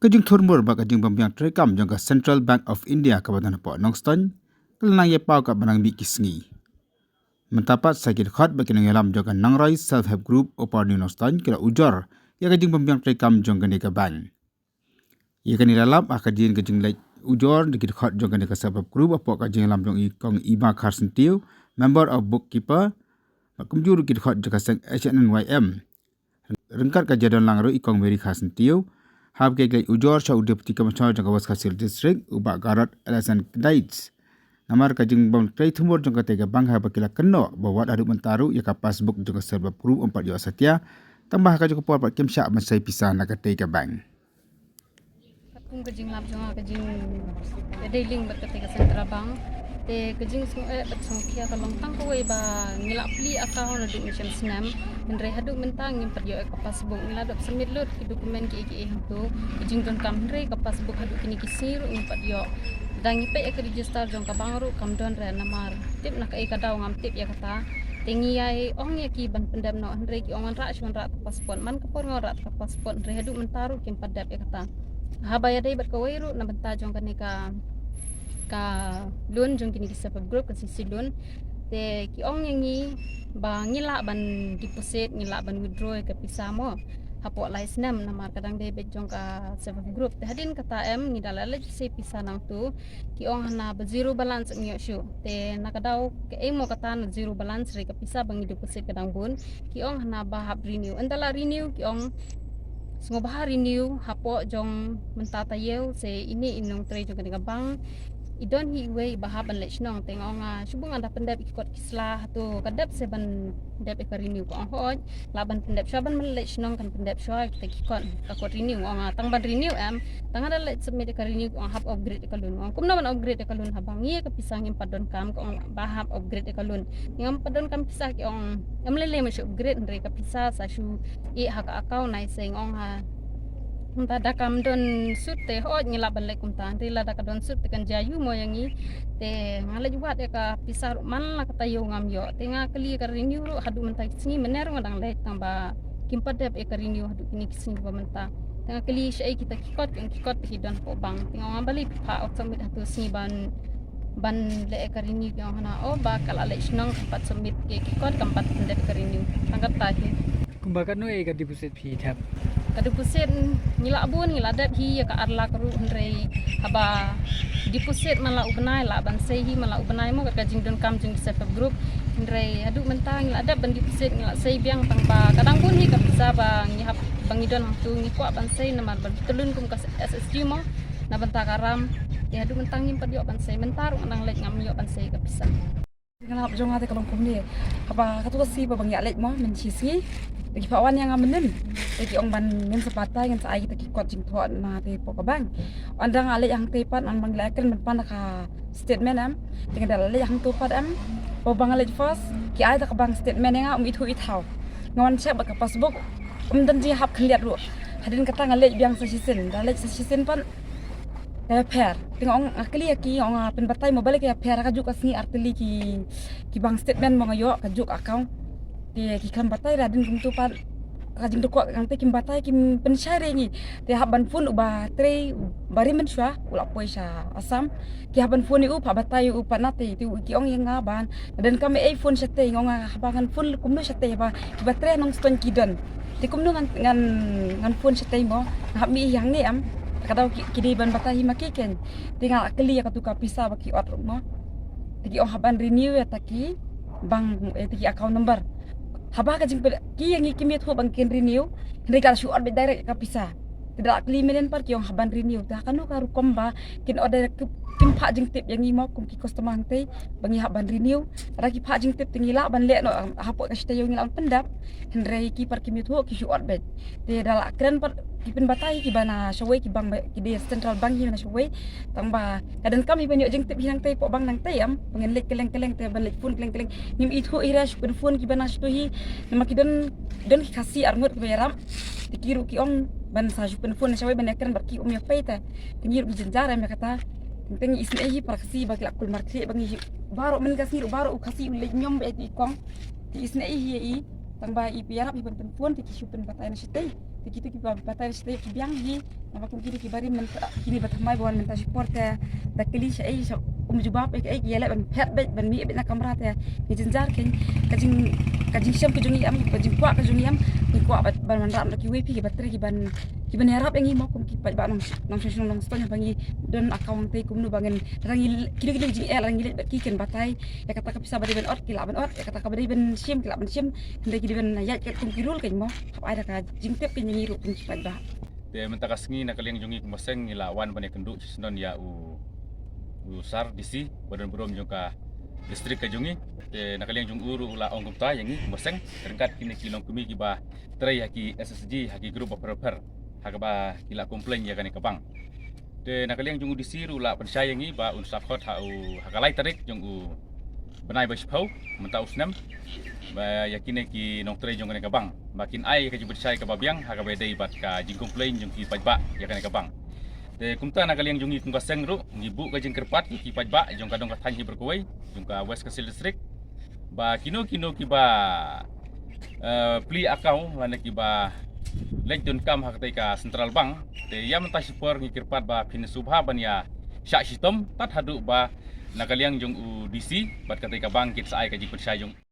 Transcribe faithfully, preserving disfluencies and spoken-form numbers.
Ka jingthur mur bad ka jingbym biang treikam jong ka Central Bank of India kaba don hapoh Nongstoiñ ka la nang ïa paw katba nang mih ki sngi. Mynta pat sa ki dkhot bad ki nongïalam jong ka Nangroi Self Help Group Upper New Nongstoiñ ki la ujor ïa ka jingbym biang treikam jong kane ka bank. Ïa kane la lap ha ka jingïalap ka jingleit ujor da ki dkhot jong kane ka Self Help Group hapoh ka jingïalam jong i Kong Iba Kharsyntiew, Member of Bookkeeper, bad kumjuh ruh ki dkhot jong ka seng H N N Y M. Ryngkat ka jingdon lang ruh i Kong Mary Kharsyntiew, haba ki leit ujor sha u Deputy Commissioner jong ka West Khasi Hills District, u Bah Garod Alexander Kdaitz. Namar ka jingbym trei thur mur jong katei ka bank, haba ki la kynnoh ba wat haduh mynta ruh ïa ka passbook jong ka Self Help Group ym pat ïoh satia, tangba ha kajuh ka por pat kim shah ban sei pisa na katei ka bank. Katkum ka jinglap jong nga ka jing, ka dei link bad katei ka Central Bank. Te ka jingsngew eh bad sngewkhia ka long tang kawei ba ngi la plie account naduh mynshem snem, hynrei haduh mynta ngim pat ïoh ïa ka passbook. Ngi la dep submit lut ki document kiei kiei hangto, ka jingdonkam, hynrei ka passbook haduh kine ki sngi ruh ngim pat ïoh. Da ngi peit ïa ka register jong ka bank ruh kam don re namar tip na kaei ka daw ngam tip ïa kata. Te ngi ïai ong ïa ki ban pyndep noh, hynrei ki ong wanrah shu wanrah ka passbook, man ka por nga wanrah ka passbook, hynrei haduh mynta ruh kim pat dep ïa kata. Haba ïadei bad kawei ruh na bynta jong kane ka, ka loan jong kine ki Self Help Group, ka C C loan. Te ki ong ïa ngi ba ngi lah ban deposit, ngi lah ban withdraw ïa ka pisa mo hapoh lai snem, namar ka dang dei beit jong ka Self Help Group. Te hadien kata em, ngi da la leit sei pisa nangto, ki ong hana ba zero balance ym ïoh shuh. Te na ka daw kaei mo kata na zero balance, hynrei ka pisa ba ngi deposit ka dang bun. Ki ong hana ba hap renew. Ynda la renew, ki ong sngewbha renew hapoh jong mynta taïew, se ine i nongtrei jong kane ka bank i don hi iwei ba hap ban leit shnong. Te nga ong, ah, shu bun, nga da pyndep ïa ki kot ki sla hato ka dep se ban dep ïa ka renew. Ka ong hooid, lah ban pyndep shuwa, ban leit shnong kan pyndep shuwa ïa kita ki kot, ka kot renew. Nga ong, ah, tang ban renew em, tang nga da leit submit ïa ka renew. Ka ong hap upgrade ïa ka loan. Nga ong kumno ban upgrade ïa ka loan haba ngi ïa ka pisa ngim pat donkam? Ka ong ba hap upgrade ïa ka loan. Ngim pat donkam pisa. Ki ong em, lei lei ma shu upgrade, hynrei ka pisa sa shu ïeh ha ka account. Nga ong ha, mynta da kam don sut te hooid ngi lah ban leit kumta, hynrei lada ka don sut te kan jia aiu mo ïa ngi. Te nga leit wad ïa ka pisa ruh man la ka taïew ngam ïoh. Te nga kylli ïa ka renew ruh haduh mynta ki sngi, mynne ruh nga dang leit tangba kim pat dep ïa ka renew haduh kine ki sngi ba mynta. Te nga kylli shaei kita ki kot, ki ong ki kot te ki don hapoh bank. Te nga ong balei phi phah submit hato sngi ban, ban leh ïa ka renew? Ki ong hana, oh, ba ka la leit shnong kam pat submit ïa ki kot, kam pat pyndep ïa ka renew. Tang kata hi. Kumba katno ïa ka deposit phi thep? Ka deposit ngi la bun, ngi la dep hi ïa ka ar lak ruh, hynrei haba deposit man la u bnai, lah ban sei hi man la u bnai mo, kat ka jingdonkam jong ki Self Help Group. Hynrei haduh mynta ngi la dep ban deposit, ngi la sei biang, tangba ka dang bun hi ka pisa ba ngi hap, ba ngi don hangto. Ngi kwah ban sei namar ban tylun kum ka S S G mo, na bynta ka ram. Te haduh mynta ngim pat ïoh ban sei, mynta ruh nga dang leit ngam ïoh ban sei ka pisa. Ka jinglap jong nga te ka long kumne. Haba kato ka sngi ba ngi ïa leit mo, mynshi sngi, te ki phah wan ïa nga mynnin. Te ki ong ba ngin sa batai, ngin sa ai kita ki kot jingthoh na te hapoh ka bank. Ynda nga leit hangtei pat, ynda ba ngi la kren ban pan da ka statement em, te nga da la leit hangto pat em. Haba nga leit first, ki ai da ka bank statement ïa nga, um ithuh ithaw. Nga wan check bad ka passbook, um don jinghap khyndiat ruh. Hadien kata nga leit biang sa shisien, da leit sa shisien pat ka ïapher. Te nga ong, nga kylli ïa ki, nga ong, ah, pynbatai mo balei ka ïapher, ha kajuh ka sngi ar tylli ki, ki bank statement mo nga ïoh, kajuh ka account. Te ki khlem batai, da hadien kumto pat ka jingdukok, nga te kim batai, kim pynshai re ngi. Te hap ban phone u ba trei, u ba rim mynshuwa, u la poi sha Assam. Ki hap ban phone ïa u, phah batai ïa u pat na te, te u ki ong ïa nga ban, nga donkam ei phone shatei. Nga ong, ah, haba ngan phone kumno shatei, haba kiba trei Nongstoiñ ki don. Te kumno ngan, ngan, ngan phone shatei mo, nga hap mih hi hangne em. Ka daw ki, ki dei ban batai hi ma ki keiñ. Te nga la kylli ïa kato ka pisa ba ki ot ruh mo. Te ki ong hap ban renew ïa ta ki bank, eh, ta ki account number. Haba ka jingpyni ïa ngi, kim ïathuh ba kin renew, hynrei ka la shu ot beit direct ïa ka pisa. Te da la kylli mynnin pat ki ong hap ban renew. Te ha kano ka rukom ba kin ot direct, kim phah jingtip ïa ngi mo kum ki customer hangtei ba ngi hap ban renew. Lada ki phah jingtip te ngi lah ban leh noh hapoh ka shi taïew, ngi lah ban pyndep. Hynrei ki pat kim ïathuh, ki shu ot beit. Te da la kren pat ki pynbatai kiba na shawei, ki bank ba ki dei Central Bank hi na shawei. Tangba ka donkam hi ban ïoh jingtip hi nangtei hapoh bank nangtei em. Ba ngin leit kylleng kylleng te ban leit phone kylleng kylleng, ngim ithuh hi re, shu pynphone kiba na shatei hi. Namar ki don, don ki Khasi arngut kiba ïarap. Te ki ruh ki ong ban sa shu pynphone na shawei ban ïakren bad ki, um ïa pei te. Te ngi ruh ngi jynjar em ïa kata. Te ngi isynei hi para Khasi ba ki la kulmar khlieh ba ngi hi. Baroh mynne ka sngi ruh baroh u Khasi u leit ñiom bad i kong. Te isynei hi ïa i. Tangba i ïarap hi ban pynphone te ki shu pynbatai na shatei. Te kito kiba batai shatei ki biang hi. Namar kum kine ki barim mynta, kine ba thymmai ba wan mynta shipor te da kylli shaei sha um jubab ei ei, ki ïaleh ban phet beit ban mih beit na kamra te ngi jynjar kein. Ka jing, ka jingshem ka jong ngi em, ka jingkwah ka jong ngi em. Ngi kwah ban, ban wanrah na kiwei phi kiba trei kiban, kiban ïarap ïa ngi mo kum ki paidbah nong, nongshong shnong nongstoiñ haba ngi don account te kumno ba ngin, lada ngi kine kine ki jingeh lada ngi leit bad ki kin batai. Ïa kata ka pisa ba dei ban ot ki lah ban ot, ïa kata kaba dei ban shim ki lah ban shim. Hynrei ki dei ban ïaid katkum ki rule kein mo. Hap ai da ka jingtip kein ïa ngi ruh kum ki paidbah. Te mynta ka sngi na ka liang jong ngi kum ka seng ngi la wan ban ïakynduh shisyndon ïa u, u Sir D C ba don burom jong ka district ka jong ngi. Te na ka liang jong u ruh u la ong kumta ïa ngi kum ka seng ryngkat kine ki longkmie kiba trei ha ki S H G ha ki group bapher bapher ha kaba ki la complain ïa kane ka bank. Te na ka liang jong u D C ruh u la pynshai ïa ngi ba un sa khot ha u, ha ka lai tarik jong u bnai ba shiphew mynta u snem, ba ïa kine ki nongtrei jong kane ka bank ba kin ai ka jingpynshai kaba biang ha kaba ïadei bad ka jingcomplain jong ki paidbah ïa kane ka bank. Te kumta na ka liang jong ngi kum ka seng ruh ngi buh ka jingkyrpad ïa ki paidbah jong ka dong ka thaiñ hi baroh kawei jong ka West Khasi Hills District ba kino kino kiba, eh, plie account lane kiba leit donkam ha katei ka central bank, te ïa mynta shipor ngi kyrpad ba phin sngewbha ban ïa shah shitom tad haduh ba na ka liang jong u D C bad katei ka bank kin sa ai ka jingpynshai jong